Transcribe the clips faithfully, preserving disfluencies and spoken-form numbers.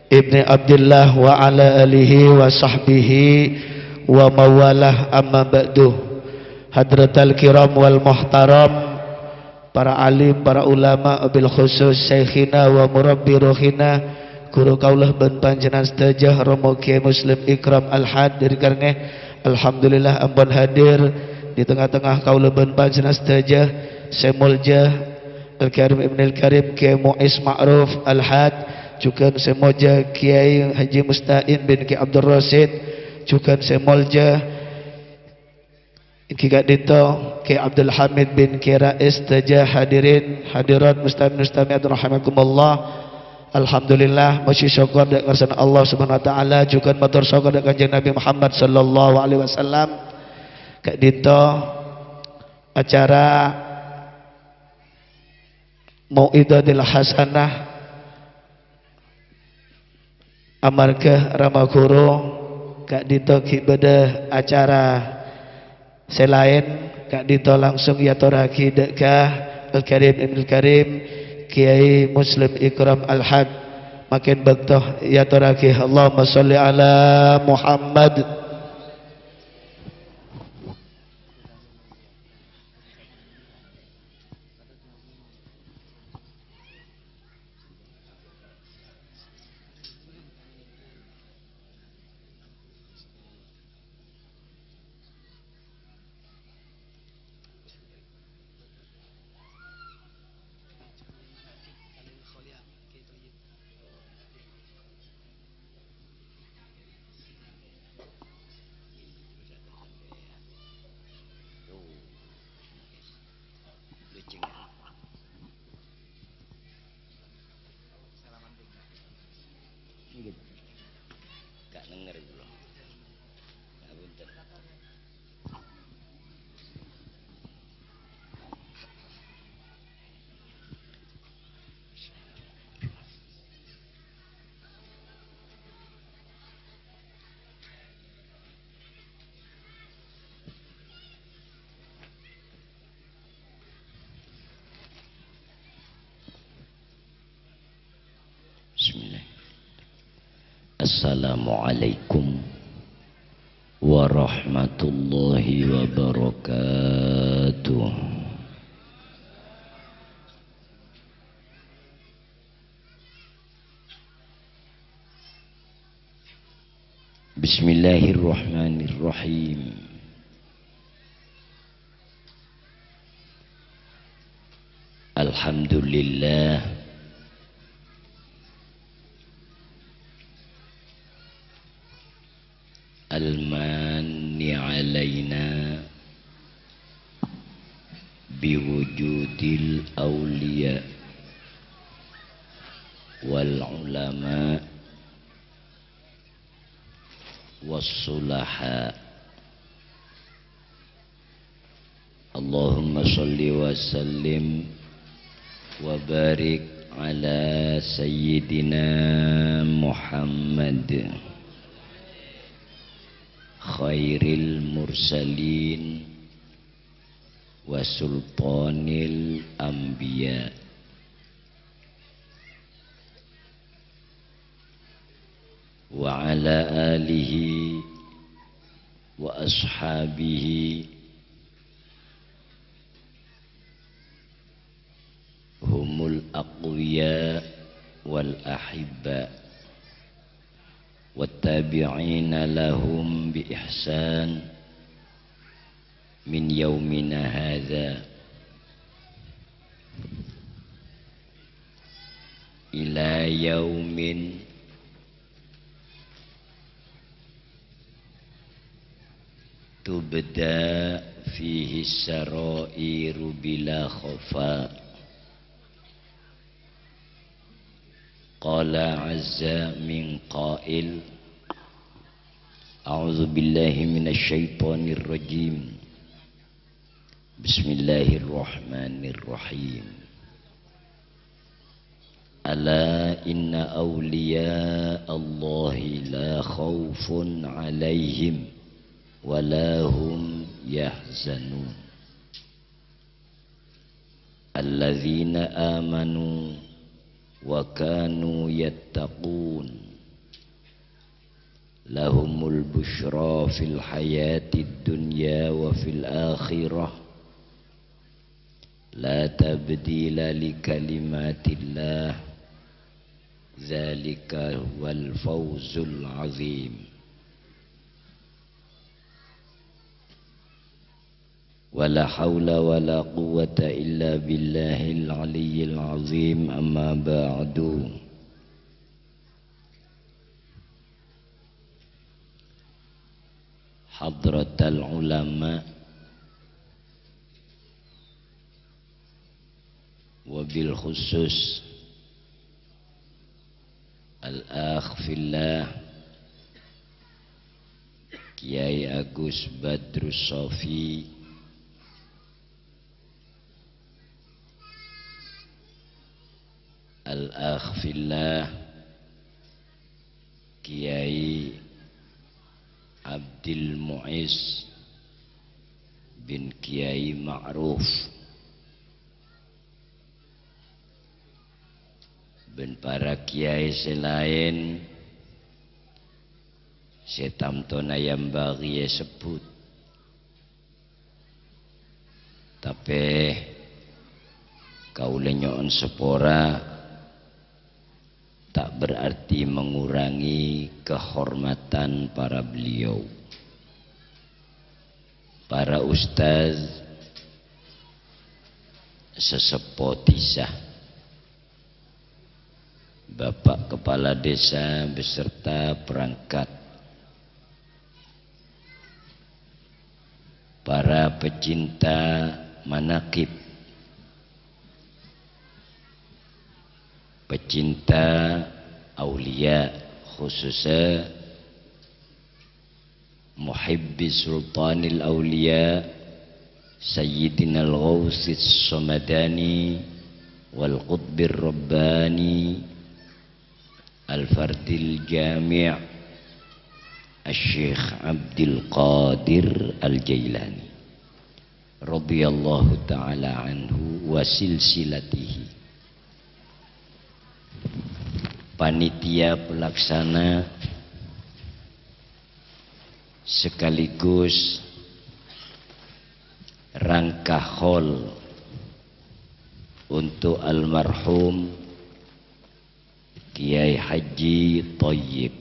Ibni Abdillah wa ala alihi wa sahbihi wa mawalah, amma ba'du. Hadratal kiram wal muhtaram, para alim, para ulama, bil khusus syaikhina wa murabbi ruhina, guru kaula bân panjenengan sadhâjâ, Romo Kiai Muslim Ikram Al-Had dhâri Karengngè. Alhamdulillah, ampon hadir di tengah-tengah kaula bân panjenengan sadhâjâ, sè molja Al-Karim Ibnil Karim Kiai Muiz Ma'ruf Al-Had, jhughân sè molja Kiai Haji Musta'in bin Kiai Abdul Rasid, jhughân sè molja èngghi ka'dinto Kiai Abdul Hamid bin Kiai Rais, sadhâjâ hadirin hadirat mustami' mustami'at rahimakumullah. Alhamdulillah, mojhi sokkor dâ' ngarsana Allah Subhanahu wa Ta'ala, jhughân mator sokkor dâ' Kanjeng Nabi Muhammad sallallahu alaihi wasallam. Ka'dinto acara Mau'izatil Hasanah amarghâ rama ghuru, ka'dinto ghi' bâdâ acara sè laèn, ka'dinto langsung èyatorraghi dâ' ka Al-Karim Ibnul Karim, Kiai Muslim Ikram Al-Had. Makèn bâkto èyatorraghi. Allahumma sholli ala Muhammad. Gak denger kula. Ngapunten. Bismillah. Assalamualaikum warahmatullahi wabarakatuh. Bismillahirrahmanirrahim. Alhamdulillah. Al-manni alaina biwujudil awliya wal ulama was sulaha. Allahumma shalli wa sallim wa barik ala sayyidina Muhammad, khairil mursalin wa sultanil anbiya, wa ala alihi wa ashabihi humul aqwiya wal ahibba, wat tabi'ina lahum bi ihsan min yaumina hadza ila yaumin tubda fihi sarairu bila khafa. Qala azza min qail, a'udzu billahi minasy syaithanir rajim. Bismillahirrahmanirrahim. Ala inna awliya Allahi la khaufun alaihim wa la hum yahzanun. Alladzina amanu wa kanu yattaqun. Lahumul busyra fil hayatid dunya wa fil akhirah. La tabdila li kalimatillah. Dzalika huwal fawzul azim. Wa la haula wa la quwwata illa billahil aliyyil azim, amma ba'du. Hadratal ulama, wabil khusus al-akh fillah Kiai Agus Badrus Sofi, al-akh fillah Kiai Abdul Muiz bin Kiai Ma'ruf, bân para kiai sè laèn sè tamtona yambâghi èsebbhut. Tapè kaulâ nyo'on sapora ta' berarti mengurangi kehormatan para beliau. Para ustaz, seseppo dhisa, Bapak Kepala Desa beserta perangkat, para pecinta manaqib, pecinta aulia, khususnya muhibbi sultanil aulia, Sayyidinal Ghausis Samadani wal Qutbir Rabbani, Al-Fardil Jami', Asy-Syaikh Abdul Qadir Al-Jailani, radhiyallahu ta'ala anhu wa silsilatihi. Panitia pelaksana sekaligus rangka hol untuk almarhum Kiai Haji Thayyib.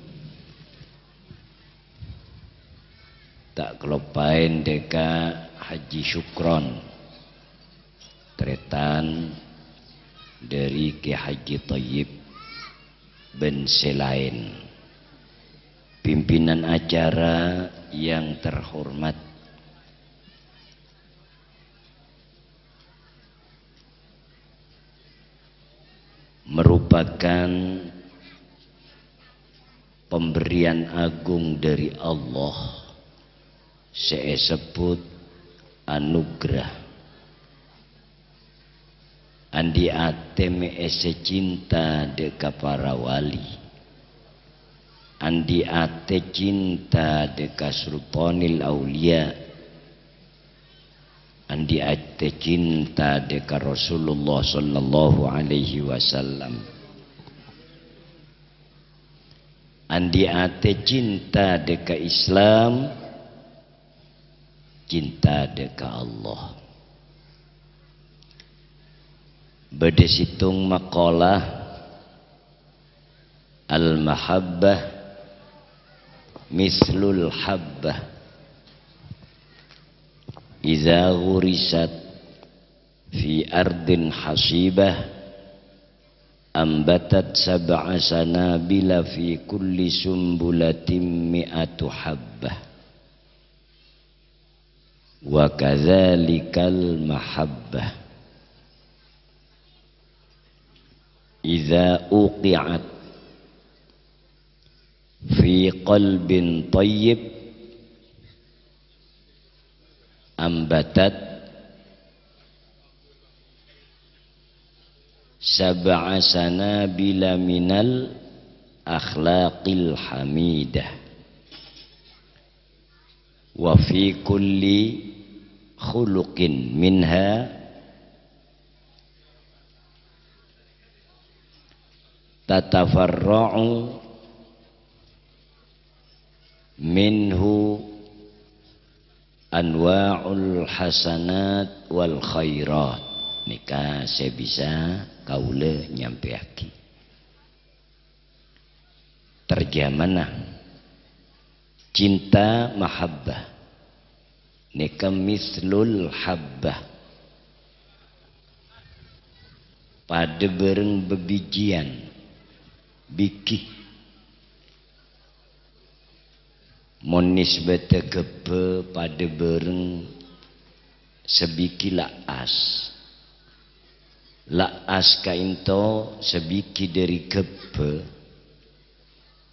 Ta' kaloppaèn dâ' ka Haji Syukron, tarètan dâri Kiai Haji Thayyib bân sè laèn. Pimpinan acara yang terhormat, merupakan pemberian agung dari Allah sè èsebbhut anugerah. Andi' atè mè' èsè cinta dâ' ka para wali. Andi' atè cinta dâ' ka Sultanil Aulia. Andi' atè cinta dâ' ka Rasulullah sallallahu alaihi wasallam. Andi' atè cinta dâ' ka Islam, cinta dâ' ka Allah. Bâdâ sèttong maqalah, "Al-mahabbah mislul habbah. Idza ghurisat fi ardin hasibah, ambatat sab'a sanabila fi kulli sumbulatin mi'atu habbah. Wa kadzalikal mahabbah. Idza uqi'at fi qalbin thayyib, ambatat sab'a sanabila minal akhlaqil hamidah. Wa fi kulli khuluqin minha tatafarra'u Minhu anwa'ul hasanat wal khairat. Nèka sè bisa kaulâ nyampèyaghi. Terjemana, cinta mahabbah nèka mislul habbah, padâ bâreng bâbijiyân, bigi. Mon nisbâddhâ ghâbâ padâ bâreng sabigi la'as. La'as ka'ènto sabigi dâri ghâbâ,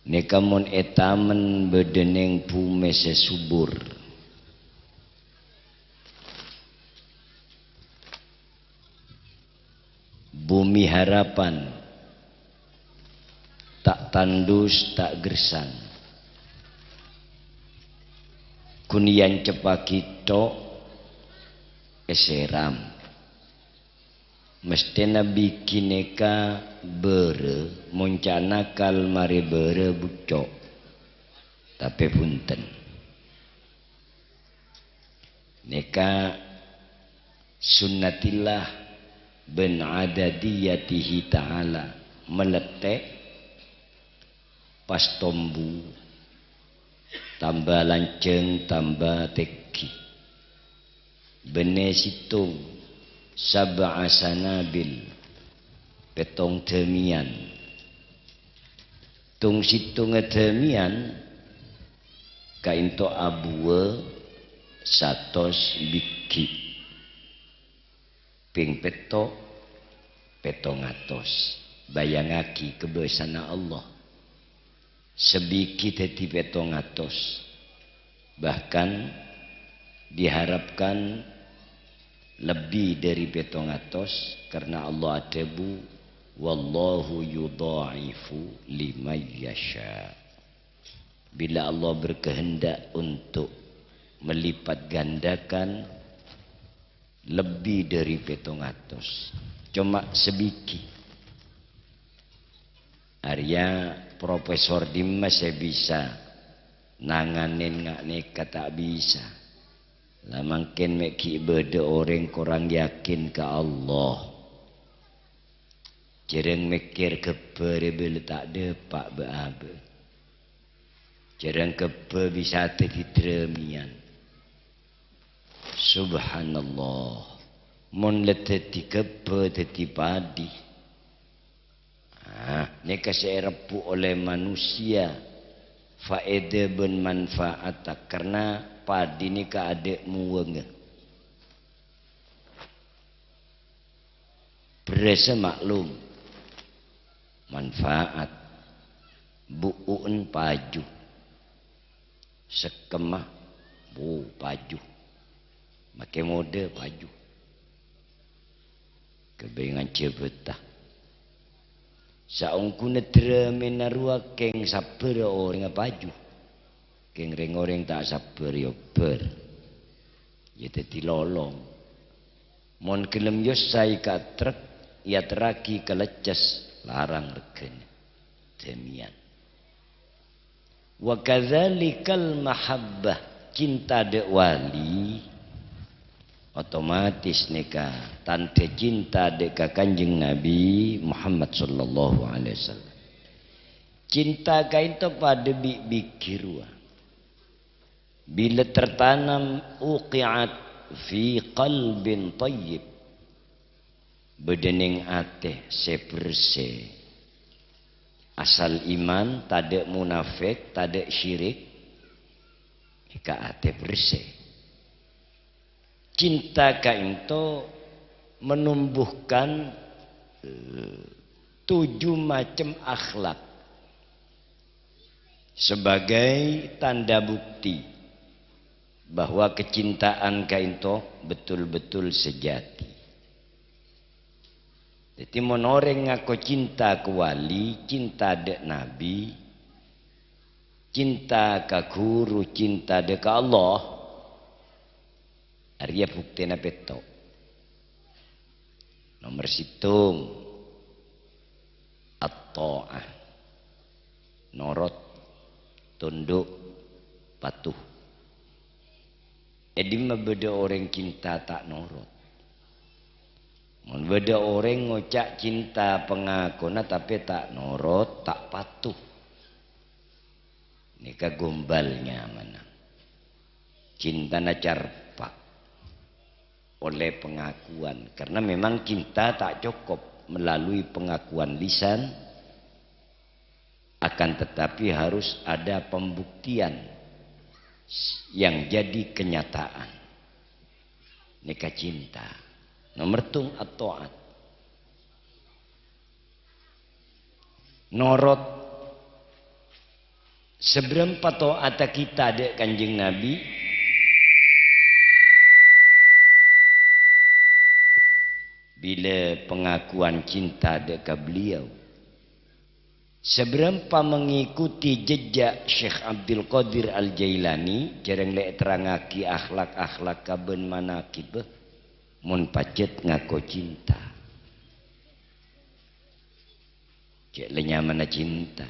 nèka mon ètamen bâdâ neng bhumè sè subur. Bumi harapan, ta' tandus, ta' gersang. Ghun èanceppaghi tok èsèram. Mesthèna bigi nèka bârâ, mon ca' nakal marè bârâ bucco'. Tapè bhunten. Nèka sunnatillah bân adadiyatihi ta'ala, malèttè' pas tombu, tamba lanjhâng, tamba tèngghi. Bânnè sèttong, sab'a sanabil, pèttong dâmiyân. Tong-sèttongnga dâmiyân ka'ènto abuwâ satos bigi. Pèng pètto', pèttong atos. Bâjângaghi kabâsana Allah. Sabigi dhâddhi pèttong atos. Bahkan diharapkan lebbi dâri pèttong atos, karna Allah adhâbu, "Wallahu yudha'ifu liman yasha'." Bila Allah berkehendak untuk melipat gandakan lebbi dâri pèttong atos, coma sabigi. Arèya profesor dimma sè bisa nanganè nga' nèka, ta' bisa. La mangkèn mè' ghi' bâdâ orèng korang yakin ka Allah. Jhârâng mèkkèr ghâbâ rè bâlâ ta' dâpa' bâ'-abâ'. Jhârâng ghâbâ bisa dhâddhi dâmiyân. Subhanallah. Mon la dhâddhi ghâbâ dhâddhi padi. Ah, nèka sè èrebbhu' ollè manusia, faèda bân manfaatta, karna padi nèka adâ' muwângnga. Bherrâssa maklum, manfaat, bu'u'en paju, sekkemma, bu, paju, makè modâ paju. Kabingan jabata. Saongghuna dramèna rowa kèng sabbhârâ orèngnga paju. Kèng rèng-orèng ta' sabbhâr, ya bhâr. Ya dhâddhi lolong. Mon ghellem yossay ka trek, èaterraghi ka leccès, larang regghâna. Dâmiyân. Wa kadzalikal mahabbah, cinta dâ' wali, otomatis nèka tandhâ cinta dâ' ka Kanjeng Nabi Muhammad sallallahu alaihi wasallam. Cinta ka'ènto padâ bi' bigi rowa. Bilâ tertanam, uqi'at fi qalbin thayyib. Bâdâ neng atè sè bhersè. Asal iman, tadâ' munafik, tadâ' syirik, èka atè bhersè. Cinta ka'ènto menumbuhkan, eh, tujuh macam akhlak sebagai tanda bukti bahwa kecintaan ka'ènto betul-betul sejati. Dhâddhi, mon orèng ngako cinta ka wali, cinta dâ' nabi, cinta ka ghuru, cinta dâ' ka Allah, arèya buktèna pètto'. Nomer sèttong, at-tha'ah. Norot, tunduk, patuh. È dimma bâdâ orèng cinta ta' norot? Mon bâdâ orèng ngoca' cinta pangakona tapè ta' norot, ta' patuh. Nèka gombal nyamana. Cintana carpa' oleh pengakuan. Karena memang cinta tak cukup melalui pengakuan lisan, akan tetapi harus ada pembuktian yang jadi kenyataan. Nèka cinta. Nomer tung at-ta'at. Norot. Sabârâmpa ta'atta kita dâ' Kanjeng Nabi? Bilâ pengakuan cinta dâ' ka beliau. Sabârâmpa mengikuti jejak Syekh Abdul Qadir Al-Jailani, jhârâng lè' èterrangngaghi akhlak-akhlak kabân manakib, mon pajhât ngako cinta. Cè' la nyamana cinta.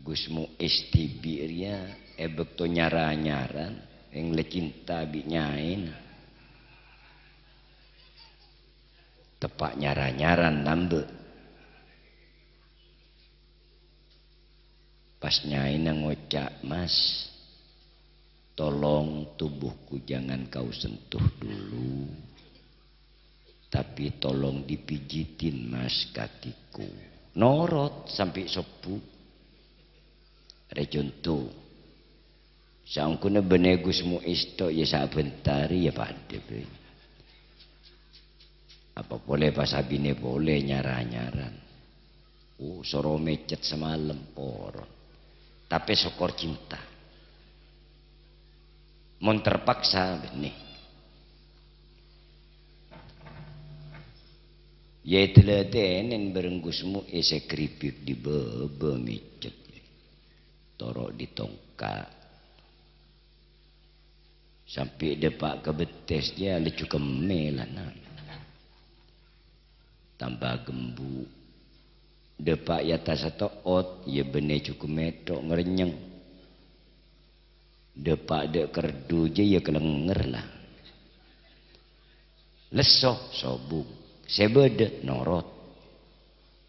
Gus Mu'is dhibi' rèya è bâkto nyar-anyaran, èngla cinta bi' nyaèna. Teppa' nyar-anyaran nambâ'. Pas nyaèna ngoca', "Mas, tolong tubuhku jangan kau sentuh dulu, tapi tolong dipijitin, Mas, kakiku." Norot sampè' sobbhu. Rè conto. Saongghuna bânnè Gus Mu'is tok, ya sabhântar, ya padâ bhâi. Apa polè pas abinè polè nyar-anyaran. Oh, soro mècet samalem, poron. Tapè sokor cinta. Mon terpaksa, bânnè. Ya, èdhâlâtènè bhâreng Gus Mu'is, èkribbit è bâbâ mècet. Toro' è tongka'. Sampè' dâpa' ka bettès, ya, laju kemmè la, na. Tamba gembu'. Dâpa' è attassa to'ot, ya, bânnè jhughân mètto' ngarènyèng. Dâpa' dâ' kardhu jâ, ya, kalènger la. Lesso, sobung. Sè bâdâ, norot.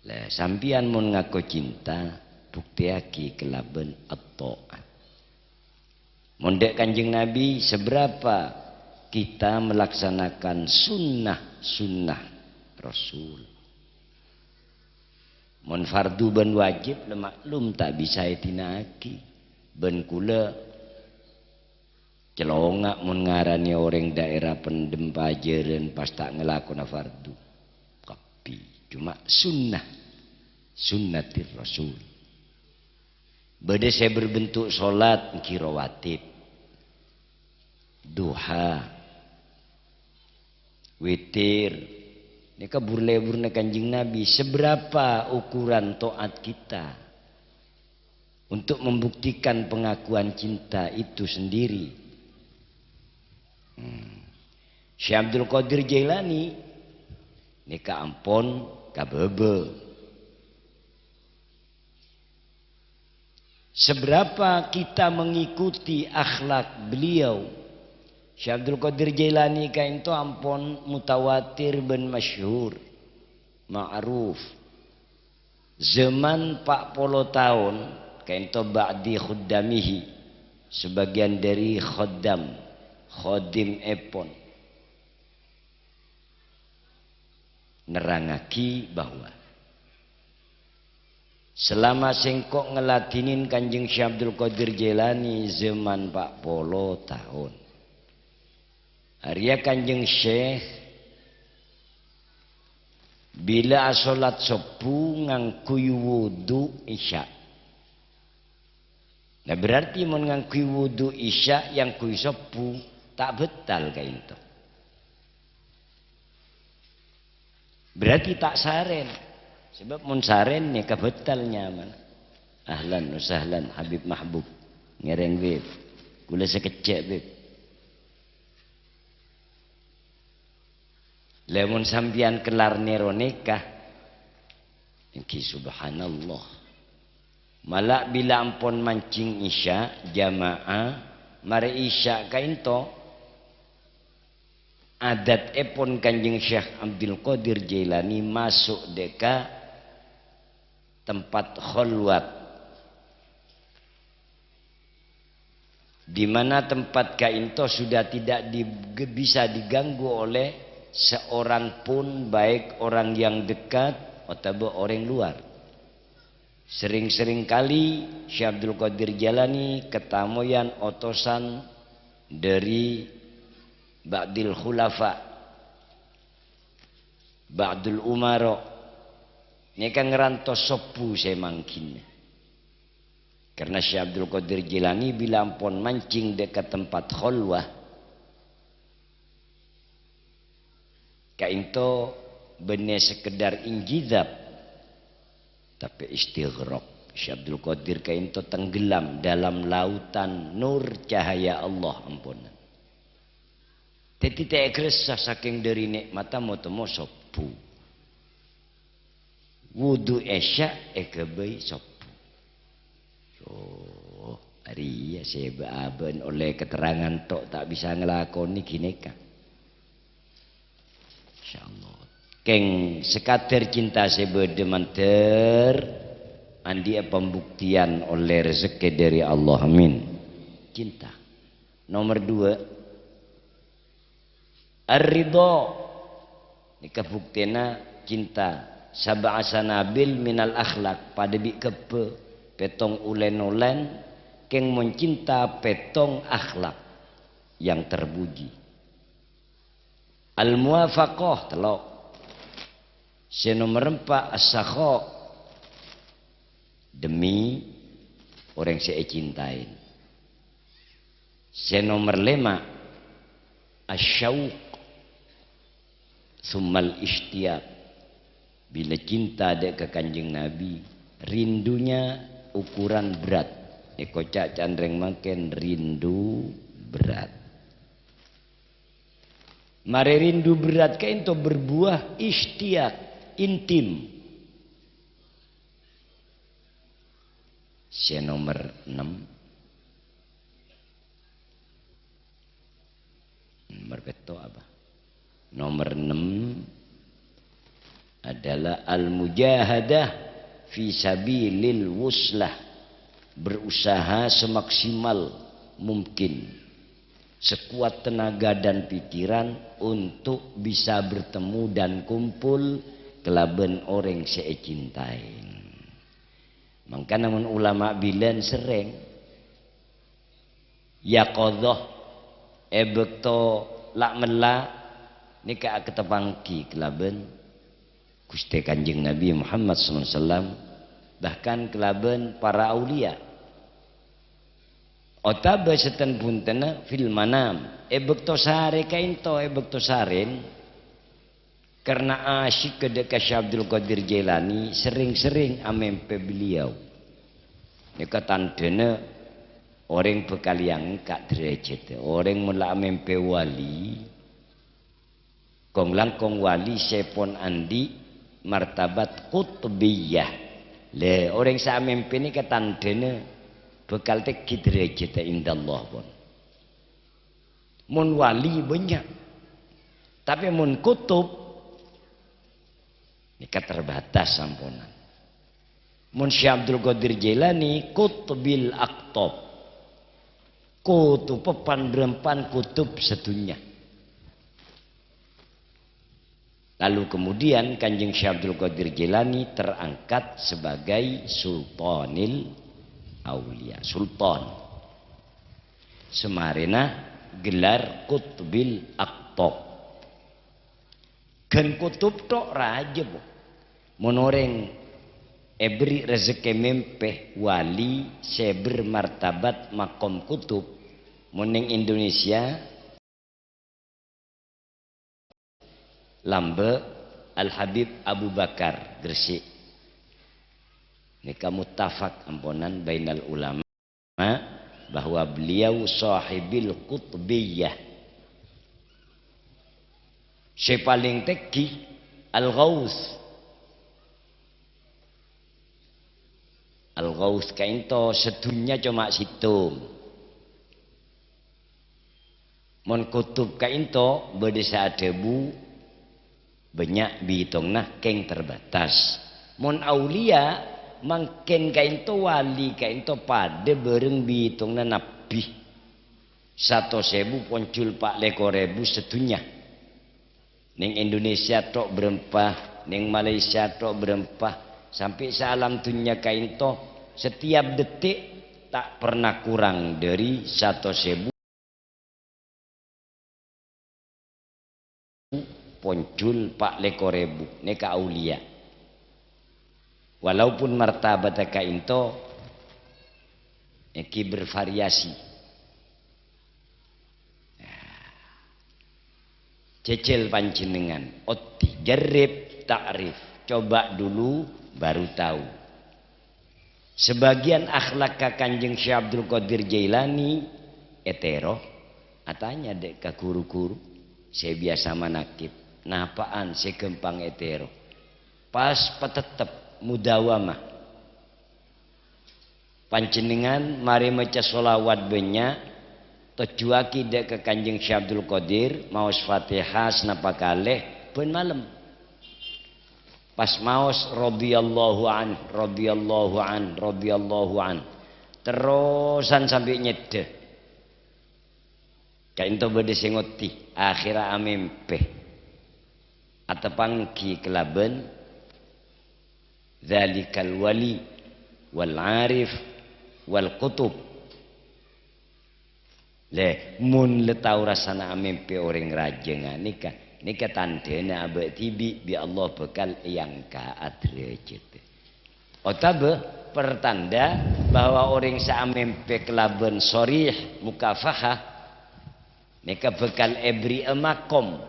La, sampèyan mon ngako cinta, buktèyaghi kalabân at-ta'at. Mon dâ' Kanjeng Nabi, seberapa kita melaksanakan sunnah-sunnah Rasul? Mon fardhu bân wajib, la maklum ta' bisa èdina'aghi. Bân kaulâ cèlonga' mon ngaranè orèng daèra Pendem Pajhârân pas ta' ngalakona fardhu. Kabbhi. Coma sunnah. Sunnatir Rasul. Bâdâ sè berbentuk solat, èngghi rawatib. Duha. Witir. Nèka bur-lebbhurna Kanjeng Nabi. Seberapa ukuran taat kita untuk membuktikan pengakuan cinta itu sendiri? Hmm. Syekh Abdul Qadir Jailani nèka ampon ka bâbâ. Seberapa kita mengikuti akhlak beliau? Syekh Abdul Qadir Jailani kaènto ampon mutawatir bân masyhur, ma'ruf. Zaman pa' polo taon, kaènto ba'di khuddamihi, sebagian dari khaddam, khadimèpon. Nerrangngaghi bahwa selama sèngko' ngeladinin Kanjeng Syekh Abdul Qadir Jailani zaman pa' polo taon. Arèya Kanjeng Syekh bilâ asolat sobbhu ngangghuy wudhu Isya. Nah, berarti mon ngangghuy wudhu Isya, ngangghuy sobbhu, ta' bhâtal kaènto. Berarti ta' sarèn. Sabâb mon sarèn nèka bhâtal nyamana. Ahlan wa sahlan, Habib Mahbub. Ngèrèng, Bib. Kaulâ sakejjhâ', Bib. Lè, mon sampèyan kellar nèro nèka, èngghi subhanallah. Mala' bilâ ampon mancèng Isya, jamaah, marè Isya kaènto, adatèpon Kanjeng Syekh Abdul Qadir Jailani maso' dâ' ka tempat kholwat, di mana tempat kaènto sudah tidak di-, bisa diganggu oleh seorang pun, baik orang yang dekat otabâ orèng luar. Sering-sering kali Syekh Abdul Qadir Jailani ketamoyan otosan dâri ba'dil khulafa, ba'dul umara, nèka ngarantos sobbhu sè mangghina. Karena Syekh Abdul Qadir Jailani bilâ ampon mancèng dâ' ka tempat kholwat, kaènto bânnè sekedar injidab, tapè istighraq. Syekh Abdul Qadir kaènto tenggelam dalam lautan nur cahaya Allah amponan. Dhâddhi ta' èkarassa sakèng dâri nè'matta mo-, temmo sobbhu. Wudhu Isya èghâbây sobbhu. Oh, arèya sè bâ-, abâ'na ollè keterangan tok ta' bisa ngalakonè ghânèka. Insyaallah. Kèng, sakadâr cinta sè bâdâ mandhâr, andi'â pambuktian ollè rejekkè dâri Allah. Amin. Cinta. Nomer dua, ar-ridha. Nèka buktèna cinta. Sab'a sanabil minal akhlak, padâ bi' kebbhâ, pèttong olèn-olèn, kèng mon cinta pèttong akhlak yang terpuji. Al-muwafaqah, tello'. Sè nomer empa', as-sakha, demi orèng sè ècintaè. Sè nomer lèma', asyauq, tsummal isytiyaq. Bilâ cinta dâ' ka Kanjeng Nabi, rindunya ukuran berat. Èkoca' can rèng mangkèn, rindu berat. Marè rindu berat kaènto berbuah isytiyaq, intim. Sè nomer ennem. Nomer pètto' apa? Nomer ennem adalah al-mujahadah fi sabilil wuslah, berusaha semaksimal mungkin, sekuat tenaga dan pikiran untuk bisa bertemu dan kumpul kalabân orèng sè ècintaè. Mangkana mon ulama bilân serrèng yaqadhah è bâkto la'-mella' nèka akateppangghi kalabân Ghustè Kanjeng Nabi Muhammad sallallahu alaihi wasallam, bahkan kalabân para auliya. Otabâ sèttèn bhuntenna fil manam, è bâkto sarè kaènto, è bâkto sarèn, karena asyik ka dâ' ka Syekh Abdul Qadir Jailani, sering-sering amèmpè beliau. Nèka tandhâna orèng bhâkal èangka' dârâjhâddhâ. Orèng mon la amèmpè wali, kong-langkong wali sè pon andi' martabat qutbiyah. Lè, orèng sè amèmpè nèka tandhâna bhâkal tèngghi dârâjhâddhâ indallah pon. Mon wali bânnya'. Tapè mon kutub, nèka terbatas samponan. Mon Syekh Abdul Qadir Jailani, qutbil aqtab. Kutub, pan-bârâmpan kutub sadhunnya. Lalu kemudian Kanjeng Syekh Abdul Qadir Jailani terangkat sebagai Sultanil Aulia, Sultan. Samarèna gelar Qutbil Aqtab. Ghân kutub tok rajâ, Bu. Mon orèng èberri' rejekkè mèmpè wali sè bermartabat makom kutub, mon neng Indonesia, lambâ' Al Habib Abu Bakar Gresik. Nèka muttafaq amponan bainal ulama bahwa beliau shahibil qutbiyah. Sè palèng tèngghi Al Ghaus. Al-Ghaus ka'ento sadhunnya coma sèttong. Mon kutub ka'ento bâdâ sè adhâbu, bânnya' bitongnga kèng terbatas. Mon auliya, mangkèn ka'ento wali ka'ento padâ bâreng bitongnga nabbhi. Satos èbu ponjhul pa' lèkor èbu sadhunnya. Neng Indonesia tok bârâmpa, neng Malaysia tok bârâmpa, sampè' saalam dhunnya ka'ento, setiap detik ta' pernah kurang dâri satos èbu ponjhul pa' lèkor èbu, nèka auliya. Walaupun martabatta ka'ento èngghi bervariasi. Jhâjhâl panjhennengngan, oddhi, jarrib ta'rif, coba dulu baru tahu. Sebagian akhlakka Kanjeng Syekh Abdul Qadir Jailani ètèro, atanya dâ' ka ru-ghuru sè biyasa manakib, napa'an sè ghâmpang ètèro. Pas patettep mudawamah. Panjhennengngan marè maca sholawat bânnya', tojjhuwaghi dâ' ka Kanjeng Syekh Abdul Qadir, maos Fatihah sanapa kalè bân malem. Pas maos, "Radhiyallahu an, radhiyallahu an, radhiyallahu an." Terrosan sampè' nyèddhâ. Ka'ento bâdâ sè ngoddhi, akhèrra amèmpè. Ateppangghi kalabân dzalikal wali wal arif wal qutub. Lè, mon la tao rassana amèmpè orèng rajâ nganèka, nèka tandhâna abâ' dhibi' bi' Allah bhâkal èangka' adarajhâddhâ. Otabâ pertanda bahwa orèng sè amèmpè kalabân sharih mukafahah, nèka bhâkal èberri'â makom.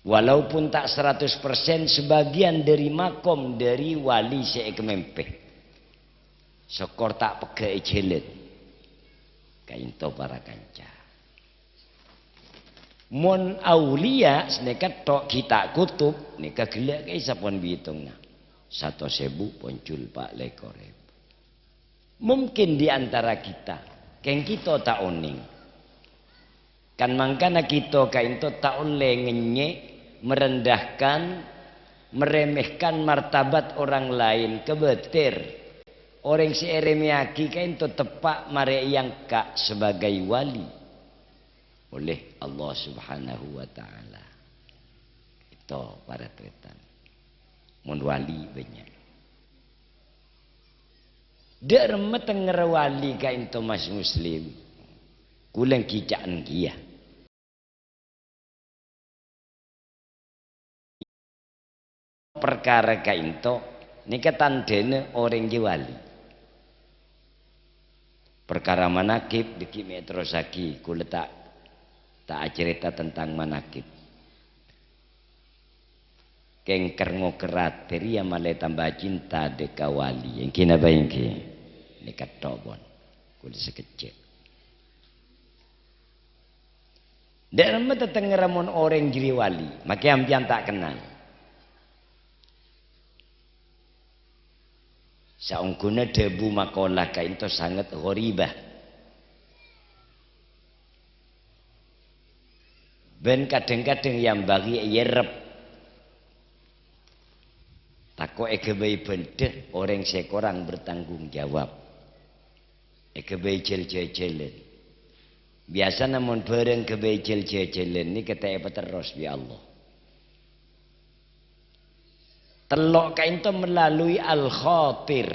Walaupun ta' saratos persen, sebagian dâri makom dâri wali sè èkamèmpè. Sokkor ta' pegghâ' è jhâlân. Ka'ento para kanca. Mon auliya sanèka tok ghi' ta' kutub, nèka ghellâ' ka'issa pon bitongnga. Satos èbu ponjhul pa' lèkor èbu. Mungkin di antara kita, kèng kito ta' onèng. Kan mangkana kito ka'ento ta' ollè ngènyè', merendahkan, meremehkan martabat orang lain, kabâtèr. Orèng sè èrèmèyaghi ka'ento teppa' marè èangka' sebagai wali oleh Allah Subhanahu wa Ta'ala. Itu para tretan. Mon wali bânnya'. Dâ' remma tengngèrra wali ka'ento, Mas Muslim. Kulâ ghi' ca'na kèya. Parkara ka'ento nèka tandhâna orèng jâ wali. Parkara manakib dhâggi' mè' terrossaghi, kulâ ta', ta' acarèta tentang manakib. Kèng kèr-ngokèr atè rèya malè tamba cinta dâ' ka wali. Èngghi napa èngghi? Nèka tok, pon. Kulâ sakejjhâ'. Dâ' remma tengngèrra mon orèng jârèya wali, makè ampèyan ta' kennal. Saongghuna dhâbu makaola ka'ento sanget ghoribah. Bân kadhâng-kadhâng èambâghi èyèrrep. Tako' èghâbây bhândhâ orèng sè korang bertanggung jawab. Èghâbây jhâl-jhâjhâlân. Biyasana mon bhârâng ghâbây jhâl-jhâjhâlân nèka ta' èpaterros bi' Allah. Tello' ka'ento melalui al-khatir.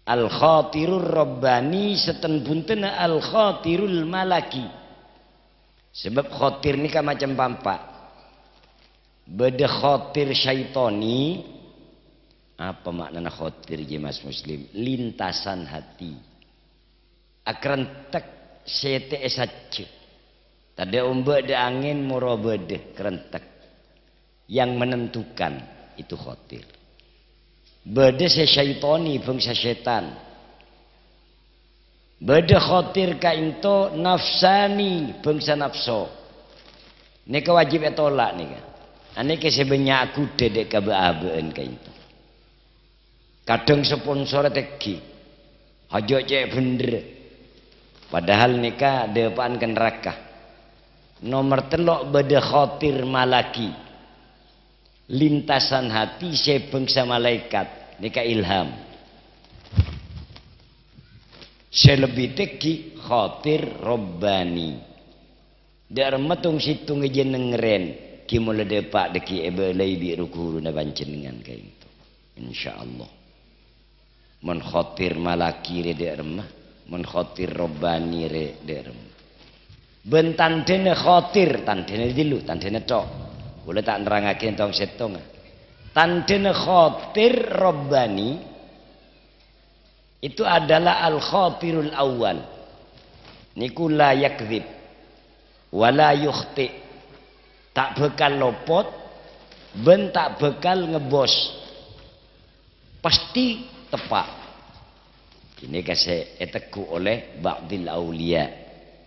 Al-khatirur rabbani, sèttong bhuntenna al-khatirul malaki. Sabâb khatir nèka macem pa'-empa'. Bâdâ khatir syaitoni. Apa ma'nana khatir, jâ, Mas Muslim? Lintasan hati. Akarentek sètè'è sajjhâ. Tadâ' ombâ', dâ' angèn, moro bâdâ, karentek. Yang menentukan itu khatir. Bâdâ sè syaitoni, bhângsa sètan. Bâdâ khatir ka'ento nafsani, bhângsa napso. Nèka wajib ètolak nèka. Anèka sè bânnya' aghudhâ dâ' ka bâ'-abâ'ân ka'ento. Kadhâng sponsor tèngghi. Aja' cè' bhendher. Padahal nèka dâpa'an ka naraka. Nomer tello' bâdâ khotir malaki. Lintasan hati sè bhângsa malaèkat. Nèka ilham. Sè lebbi tèngghi khotir rabbani. Dâ' remma tong-sèttongnga jhâ' nèngrèn, ghi' mola dâpa' dâggi' èbâlâi bi' ru-ghuruna panjhennengngan kaènto. Insyaallah. Mon khotir malaki rè dâ' remma, mon khotir rabbani rè dâ' remma. Bân tandhâna khotir, tandhâna ghâllu, tandhâna tho'. Kaulâ ta' nerrangngaghi tong-sèttongnga. Tandhâna khotir rabbani, itu adalah al-khotirul awwal. Nèko la yakdzib, wa la yukhti'. Ta' bhâkal lopot, bân ta' bhâkal ngebbos. Pastè teppa'. Ghânèka sè ètegghu' olè ba'dil auliya.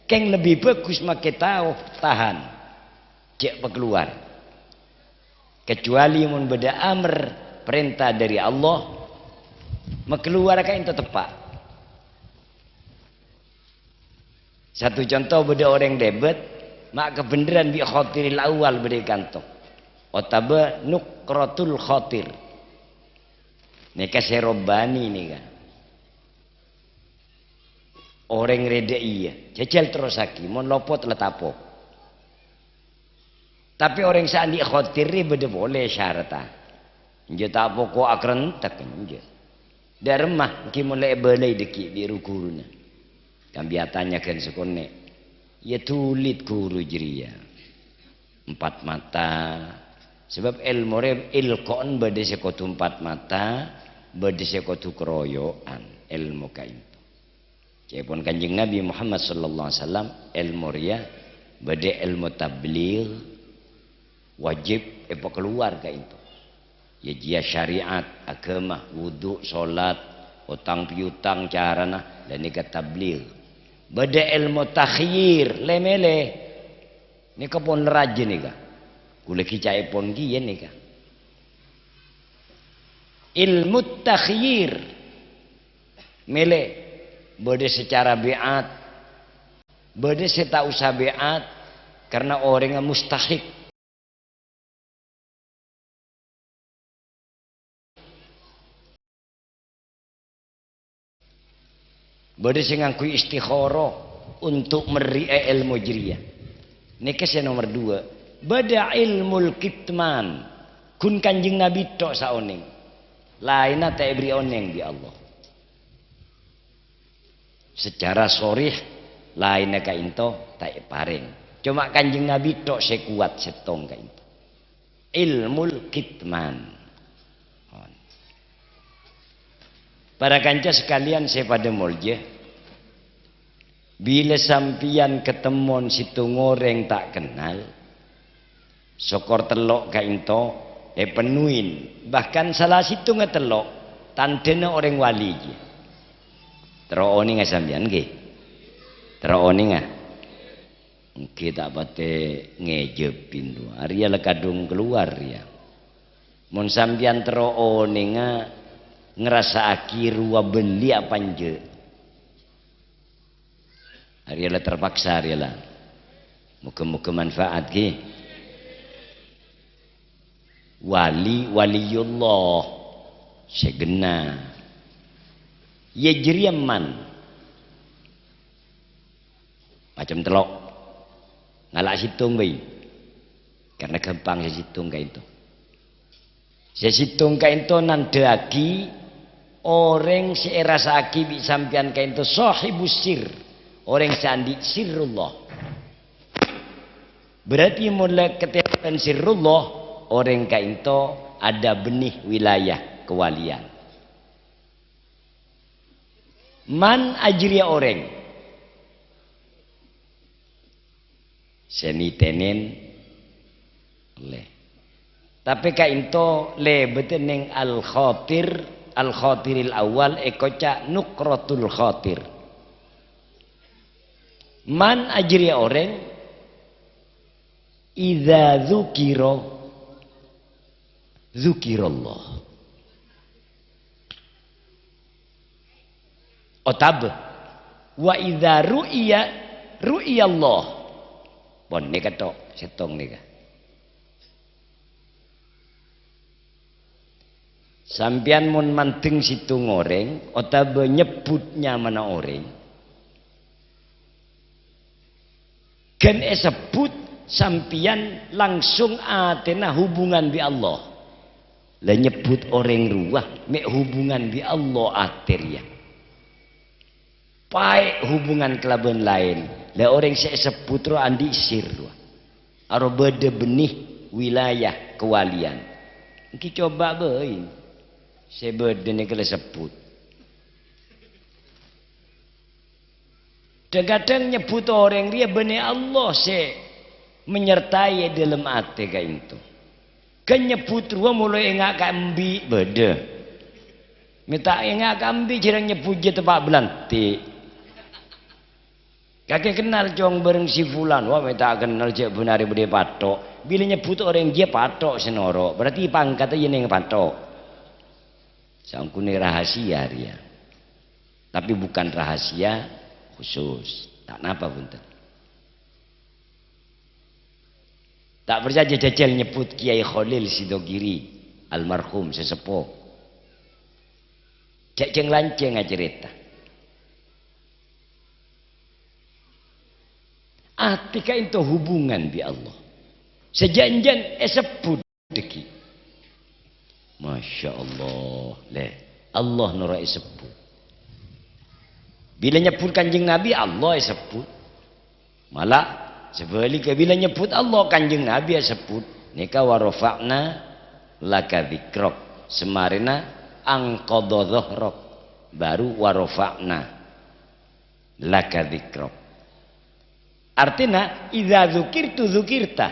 Kèng lebbi bhâghus makè tao, tahan. Jhâ' pakalowar. Kecuali mon bâdâ amr, parènta dâri Allah, makalowar kaènto teppa'. Satu conto, bâdâ orèng dèbât, ma' kabhendherrân bi' khotiril awwal bâdâ è kanto. Otabâ nukratul khotir. Nèka sè rabbani nèka. Orèng rè dâ' iyâ, jhâjhâl terrossaghi, mon lopot la tapo'. Tapè orèng sè andi' khotir rè bâdâ polè saratna. Enjâ' ta' poko' akrèntek, enjâ'. Dâ' remma, èngghi molaè èbâlâi dâggi' bi' ru-ghuruna. Kan bi' atanya ghân sakonè'. Iyâ dhuli ghuru jârèya. Empat mata. Sabâb èlmo rè èlko'en bâdâ sè kodhu empat mata, bâdâ sè kodhu karoyo'an èlmo kaènto. Ca'èpon Kanjeng Nabi Muhammad sallallahu alaihi wasallam, èlmo rèya bâdâ èlmo tabligh, wajib èpakalowar kaènto. Yâ jiyâ syariat, aghâma, wudu, solat, otang piutang carana, la nèka tabligh. Bâdâ èlmo takhyir, lè-mèlè. Nèka pon rajâ nèka. Kaulâ ghi' ca'èpon kèya nèka. Ilmu takhyir. Mèlè, bâdâ sè cara bai'at, bâdâ sè ta' osa bai'at, karna orèngnga mustahik. Bâdâ sè ngangghuy istikharah untuk merri'â èlmo jârèya. Nèka sè nomer duwâ'. Bâdâ ilmul kitman. Ghun Kanjeng Nabi tok saonèng. Laènna ta' èberri' onèng bi' Allah. Secara sharih, laènna kaènto ta' èparèng. Coma Kanjeng Nabi tok sè kowat sèttong kaènto. Ilmul kitman. Para kanca sakalèyan sè padâ molja, bilâ sampèyan katemmon sèttong orèng ta' kennal, sokor tello' kaènto èpennoin, bahkan sala sèttongnga tello' tandhâna orèng wali jiyâ. Terro onènga sampèyan, ngghi? Terro onènga? Èngghi ta' patè ngèjâbin, duh. Arèya la kadhung kalowar, yâ. Mon sampèyan terro onènga, ngrassa'aghi rowa bâli apa enjâ'. Arèya la terpaksa, arèya la. Moga-moga manfaat, ghi. Wali, waliyullah. Sè ghenna. Yâ jârèya man. Macem tello'. Ngala' sèttong bhâi. Karna ghâmpang sè sèttong kaènto. Sè sèttong kaènto nandhâ'aghi orèng sè èrassa'aghi bi' sampèyan kaènto shahibus sir, orèng sè andi' sirrullah. Berarti mon la katèmbhâng sirrullah, orèng kaènto ada benih wilayah kewalian. Man ajârèya orèng sè nitènèn lè. Tapè kaènto lèbâdhâ neng al-khatir, al-khatiril awal èkoca' nukratul khatir. Man ajârèya orèng, idza dzukira, dzukirallah. Otabâ, "Wa idza ru'iya, ru'iyallah." Pon nèka tok, sèttong nèka. Sampèyan mon mandeng sèttong orèng, otabâ nyebbhut nyamana orèng, ghân èsebbhut sampèyan langsung atèna hubungan bi' Allah. La nyebbhut orèng rowa mè' hubungan bi' Allah atè rèya. Paè' hubungan kalabân laèn. La orèng sè èsebbhut rowa andi' sir rowa. Aro bâdâ bânnè wilayah kawalian. Ènggi coba bhâi. Sè bâdâ nèka la sebbhut. Dhâng-kadhâng nyebbhut orèng rèya bânnè Allah sè menyertai è dâlem atè ka'dinto. Ghân nyebbhut rowa molaè enga' ka embi' bâdâ. Mè' ta' enga' ka embi' jhârâng nyebbhut jhâ' teppa' bâlândhi'. Kakè kennal, Cong, bhâreng si Fulan. Wah, mè' ta' kennal jhâ' bân arè bâdâ pathok. Bilâ nyebbhut orèng jiyâ pathok sè noro'. Berarti pangkatta jiyâ neng pathok. Saongghuna rahasia rèya. Tapi bukan rahasia khusus. Ta' napa, bhunten. Ta' parcajâ jhâjhâl nyebbhut Kiai Kholil Sidogiri, almarhum, sè seppo. Jhâ' jhâng-lanjhâng acarèta. Atè ka'dinto hubungan bi' Allah. Sajân-jân èsebbhut dhâggi'. Masya Allah, lè, Allah noro' èsebbhut. Bilâ nyebbhut Kanjeng Nabi, Allah èsebbhut. Mala, sabhâligghâ, bilâ nyebbhut Allah, Kanjeng Nabi èsebbhut. Nèka, "Wa rafa'na laka dzikrak." Samarèna, "Anqadha dhahrak." Baru, "Wa rafa'na laka dzikrak." Artèna, "Idza dzukirtu dzukirta."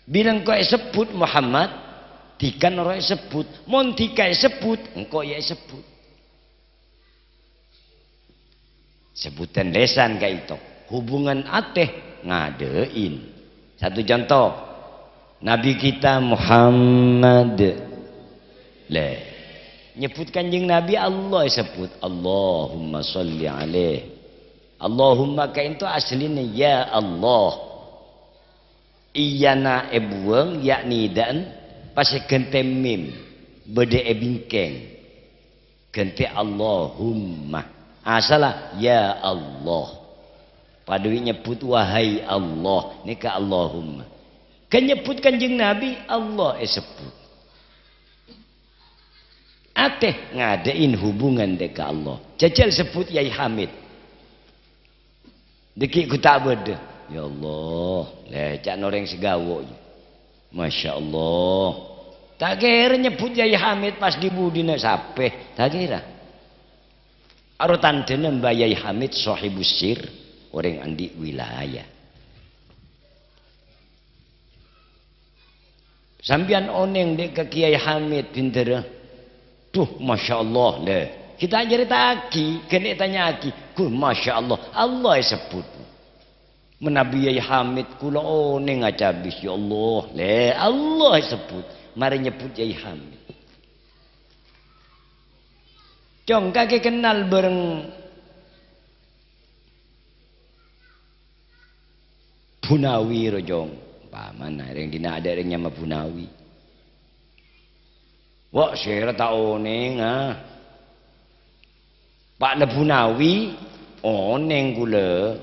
Bilâ engko' èsebbhut Muhammad, dhika noro' èsebbhut. Mon dhika èsebbhut, engko' ya èsebbhut. Sebbhutan lèsan ka'dinto. Hubungan atè ngadâ'in. Satu contoh, Nabi kita Muhammad. Lè, nyebbhut Kanjeng Nabi Allah èsebbhut, "Allahumma sholli alaih." Allahumma ka'dinto asline "Ya Allah". Iyana èbuwâng, ya' nèdhâ'ân, pas èghântè mim, bâdâ è bingkèng. Ghântè Allahumma. Asalla, "Ya Allah." Padâ bi' nyebbhut, "Wahai Allah." Nèka Allahumma. Ghân nyebbhut Kanjeng Nabi, Allah èsebbhut. Atè ngadâ'in hubungan dhâ' ka Allah. Jhâjhâl sebbhut Yai Hamid. Dhâggi' ghu ta' bâdâ. Ya Allah, lè, ca'na orèng sè ghawo', ya. Masya Allah. Ta' kèra nyebbhut Yai Hamid pas dhi-budhina sapè. Ta' kèra. Aro tandhâna Mbah Yai Hamid Sohibus Sir, orèng andi' wilayah. Sampèyan onèng dhâ' ka Kiai Hamid bhindhârâ. Duh, Masya Allah, lè. Kita nyareta'aghi, ghân ètanya'aghi. Ghun, Masya Allah, Allah èsebbhut. Manabi Yai Hamid, kaulâ onèng acabis, ya Allah, lè, Allah èsebbhut. Marè nyebbhut Yai Hamid. Cong, kakè kennal bhâreng Bunawi, ro, Cong. Umpamana, rèng dinna' adâ' rèng nyama Bunawi. Wa', sèra ta' onèng, ah. Eppa'na Bunawi, onèng kaulâ.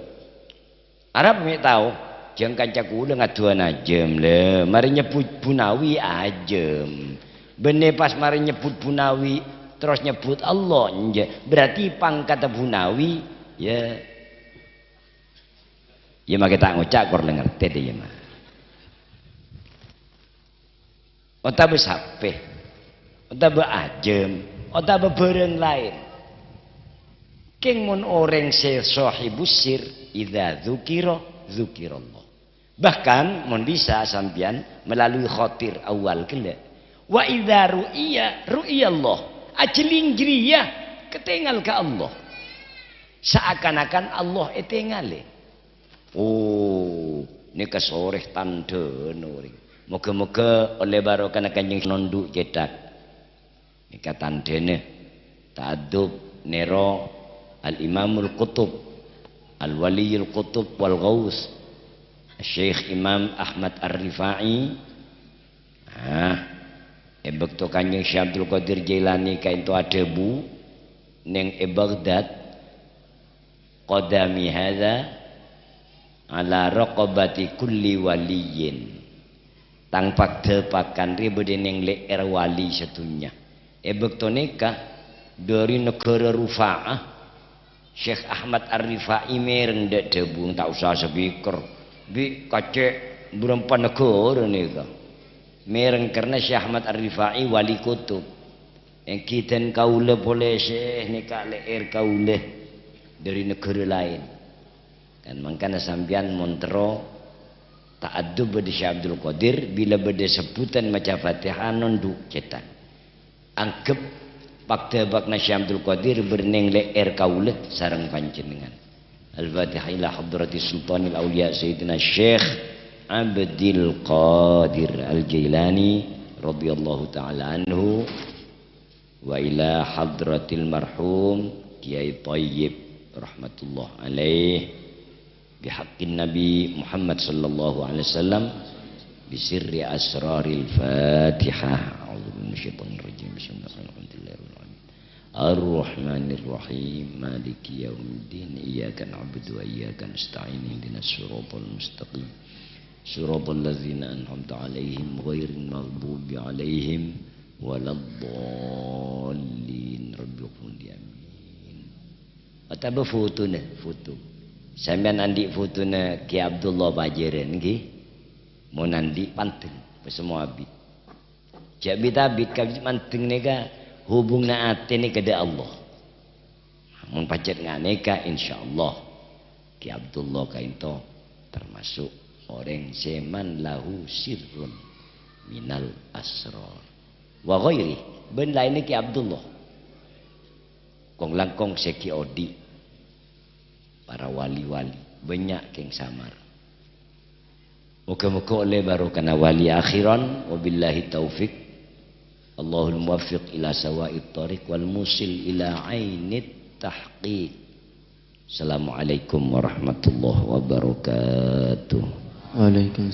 Arapa mè' tao? Jhâng kanca kaulâ ngaduwân ajâm, lè. Marè nyebbhut Bunawi ajâm. Bânnè pas marè nyebbhut Bunawi, terros nyebbhut Allah, enjâ'. Berarti pangkatta Bunawi, ya. Ya, makè ta' ngoca' kor la ngartè, dâ, ya, ma. Otabâ sapè, otabâ ajâm, otabâ bhârâng laèn. Kèng mon orèng sè sohibus sir, "Idza dzukira, dzukirallah." Bahkan, mon bisa sampèyan melalui khotir awal ghellâ', "Wa idza ru'iya, ru'iyallah." Ajhelling jârèya katèngal ka Allah. Saakan-akan Allah ètèngalè. Oh, nèka sorè tandhâna orèng. Moghâ-moghâ ollè barokana Kanjeng Nondhu' Cèthak. Nèka tandhâna ta'addub Nèro Al-Imamul Qutub, Al-Waliyul Qutub wal Ghaus, Syekh Imam Ahmad Ar-Rifa'i. Nah, è bâkto Kanjeng Syekh Abdul Qadir Jailani kaènto adhâbu neng è Baghdad, "Qadami hadza ala raqabati kulli waliyyin." Tang pagdâpakan rè bâdâ neng lè'èr wali sadhunnya. È bâkto nèka, dâri naghârâ Rufa'ah, Syekh Ahmad Ar-Rifa'i mèreng dâ' dhâbu, ta' osa speaker. Bi' kacè' bârâmpa naghârâ nèka. Mèreng karna Syekh Ahmad Ar-Rifa'i wali kutub. Èngghi dân kaulâ polè sè nèka lè'èr kaulâ dâri naghârâ laèn. Kan mangkana sampèyan mon terro ta'addub bâdâ Syekh Abdul Qadir, bilâ bâdâ sebbhudhân maca Fatihah nondhu' cètan. Angghep pagdâpakna Syekh Abdul Qadir bârnèng lè'èr kaulâ sareng panjhennengngan. Al-Fatihah ila hadratis Sultanil Auliya Sayyidina Syekh Abdul Qadir Al-Jailani radhiyallahu ta'ala anhu. Wa ila hadratil marhum Kiai Thayyib rahmatullah alaih, bihaqqin Nabi Muhammad sallallahu alaihi wasallam, bisirri asraril Fatihah. A'udzu billahi minasyaitonir rajim. Bismillahirrahmanirrahim. Arrahmanirrahim. Maliki yaumiddin. Iyyaka na'budu wa iyyaka nasta'in. Ihdinas siratal mustaqim. Siratal ladzina an'amta 'alaihim ghairil maghdubi 'alaihim waladdallin. Rabbi ghfirli, amin. Otabâ fotona, foto. Sampèyan andi' fotona Kè Abdullah pajhârân, ngghi? Mon andi', pandeng, pasemmo abit. Jhâ' bit-abit, kabit mandeng nèka hubunganna atè nèka dâ' Allah. Mon pajhât nganèka, insyaallah, Kè Abdullah kaènto termasuk orèng sè man lahu sirrun minal asrar. Wa ghairi, bân laènna Kè Abdullah. Kong-langkong sè ghi' odi', para wali-wali, bânnya' kèng samar. Moga-moga ollè barokana wali akhiran. Wabillahi taufik. Allahul muwaffiq ila sawa'it thariq wal musil ila ainit tahqiq. Assalamualaikum warahmatullahi wabarakatuh. Waalaikumsalam.